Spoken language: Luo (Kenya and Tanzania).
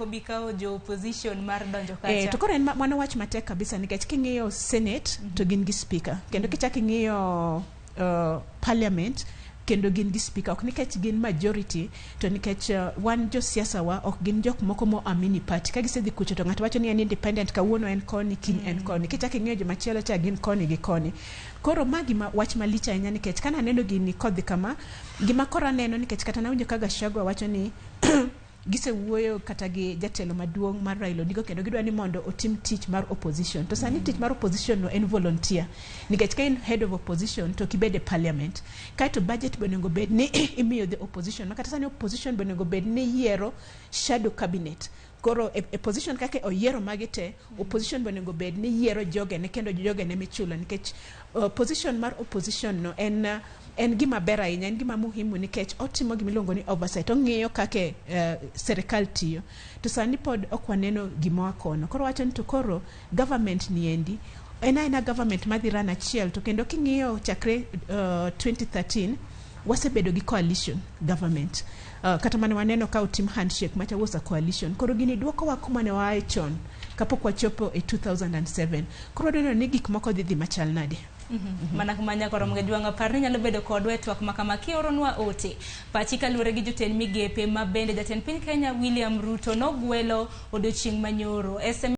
Obi kawo jo opposition mar donjo kacha. Eh, to koro en mano wach matek kabisa nikech king'iyo Senate to gin gi speaker kendo kichak ing'iyo parliament kendo gin gi speaker, ok nikech gin majority to nikech wan josiasa wa ok gin jok moko mo amini party. Ka gisedhi kucho to ng'ato wacho ni en independent, kawuono en koni, kiny en koni. Kichak ing'iyo jomachielo cha gin koni gi koni. Koro ma gima wach malich ahinya nikech kana aneno gini kodhi kama, gima koro aneno nikech kata nawinjo ka Gachagua wacho ni gisewuoyo kata gi jatelo maduong' mar Raila Odinga kendo gidwa ni mondo otim tich mar opposition. To sani tich mar opposition no en volunteer nikech ka in head of opposition to ok ibed e parliament. Kaeto budget be onego bed ni imiyo the opposition, makata sani opposition be onego bed ni yiero shadow cabinet. Koro e position kaka oyiero magi te, opposition be onego bed ni yiero jogene kendo jogene michulo nikech position mar opposition no en gima ber ahinya, en gima muhimu nikech otimo gima iluongo ni oversight, ong'iyo kaka serikal tiyo. To sani pod ok waneno gima oa kono. Koro wacho ni to koro government ni endi en aena government madhi run achiel, to kendo king'iyo chakre 2013 wasebedo gi coalition government. Kata mana waneno ka otim handshake macha was a coalition. Koro gini duokowa kuma ne waaye chon kapok wachopo e 2007. Koro wadwa neno ni gik moko dhi dhi machal nade. Mana kuma nyakoro Jwang'a par ni nyalo bedo kodwa e twak makama kioronwa ote pachi kaluwore gi jotend migepe ma bende jatend piny Kenya William Ruto nogwelo odiochieng' manyoro. SMS.